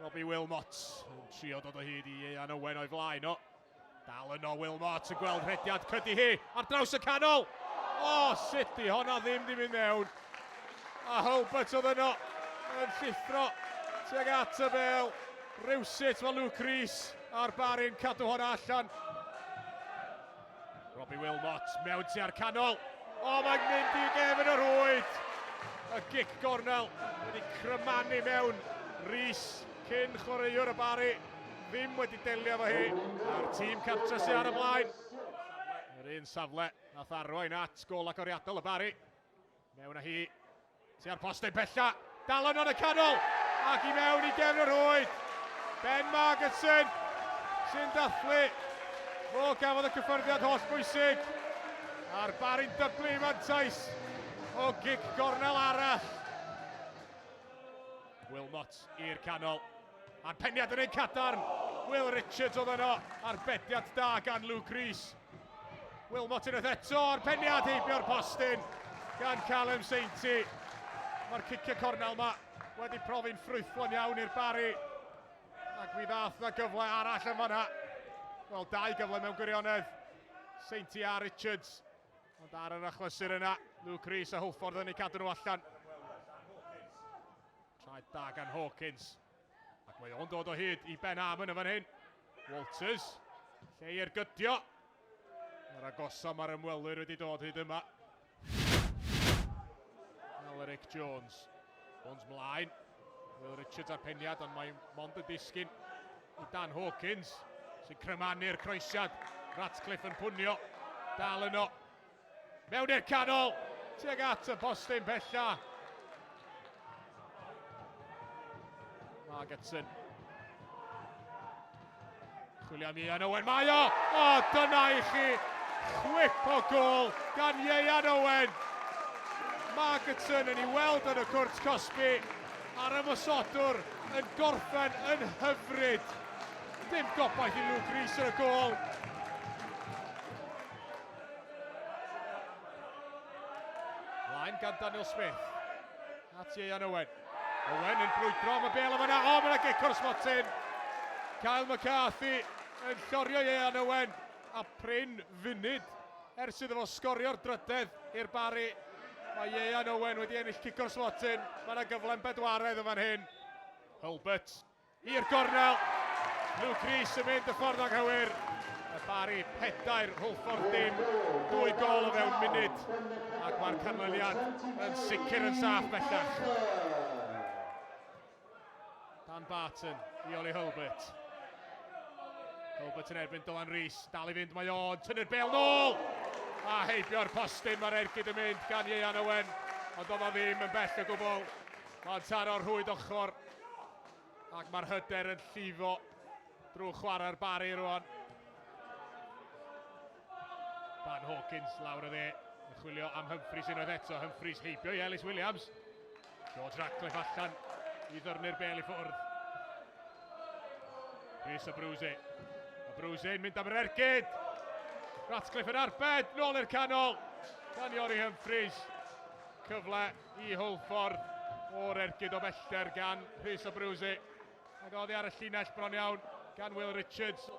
Robbie Wilmot yn trio dod o hyd i Ieuan Owen o'i flaen o. Dal yno Wilmot yn gweld rhediad Cuddihy ar draws y canol. O, sut di honna ddim di mynd mewn. A Hulbert oedd yno yn llithro tuag at y bel. Rywsut mae Luke Rees a'r Barri'n cadw honna allan. Robbie Wilmot mewn tua'r canol. O, mae'n mynd i gefn y rhwyd. Y gic gornel wedi crymanu mewn. Rees cyn chwaraewr y Barri ddim wedi delio efo hi. A'r tîm cartre sydd ar y blaen. Yr un safle nath arwain at gol agoriadol y Barri. Mewn â hi tua'r postyn pella. Dal yno yn y canol ac i mewn i gefn y rhwyd. Ben Margetson sy'n dathlu. Fo gafodd y cyffyrddiad holl bwysig. A'r Barri'n dyblu i mantais o gic gornel arall. Wilmot i'r canol. A'r peniad yn ein cadarn. Will Richards oedd yno. Arbediad da gan Luke Rees. Wilmot unwaith eto. A'r peniad heibio'r postyn gan Callum Sainty. Mae'r cicio cornel yma wedi profi'n ffrwythlon iawn i'r Barri. Ac mi ddath na gyfle arall yn fanna. Wel, dau gyfle mewn gwirionedd. Sainty a Richards. Ond ar yr achlysur yna, Luke Rees a Hwlffordd yn eu cadw nhw allan. Traed da gan Hawkins. Ac mae o'n dod o hyd i Ben Amon yn fan hyn. Walters, lle i ergydio. Mae'r agosa mae'r ymwelwyr wedi dod hyd yma. Alaric Jones. Jones mlaen. Will Richards ar peniad, ond mae mond yn disgyn i Dan Hawkins, sy'n crymanu'r croesiad. Ratcliffe yn pwnio. Dal yno. Mewn i'r canol, tuag at y postyn pella. Margetson. Chwilio am Ieuan Owen, mae o! O, dyna i chi! Chwip o gol gan Ieuan Owen! Margetson yn ei weld yn y cwrt cosbi a'r ymosodwr yn gorffen yn hyfryd. Dim gobaith i Luke Rees yn y gol. Mlaen gan Daniel Smith. At Ieuan Owen. Owen yn brwydro am y bel yma. O, mae yna gic o'r smotyn. Kyle McCarthy yn llorio Ieuan Owen. A prin funud ers iddo fo sgorio'r drydedd i'r Barri. Mae Ieuan Owen wedi ennill cic o'r smotyn. Mae yna gyfle'n bedwaredd yn fan hyn. Hulbert I'r gornel. Luke Rees yn mynd y ffordd anghywir. Y Barri pedair, Hwlffordd dim. Dwy gol o fewn munud. Ac mae'r canlyniad yn sicr yn saff bellach. Dan Barton i Oli Hulbert. Hulbert yn erbyn Dylan Rees. Dal i fynd mae o'n tynnu'r bel nôl! A heibio'r postyn mae'r ergyd yn mynd gan Ieuan Owen. Ond oedd o ddim yn bell o gwbl. Mae'n taro'r rhwyd ochr. Ac mae'r hyder yn llifo drwy chwarae'r Barri rwan. Dan Hawkins lawr y dde yn chwilio am Humphreys unwaith eto. Humphreys heibio i Ellis Williams. George Ratcliffe allan i ddyrnu'r bel i ffwrdd. Rhys Abruzzi. Abruzzi'n mynd am yr ergyd. Ratcliffe yn arbed, nôl i'r canol. Dan Iori Humphreys. Cyfle i Hwlffordd o'r ergyd o bellter gan Rhys Abruzzi. Ac oddi ar y llinell bron iawn gan Will Richards.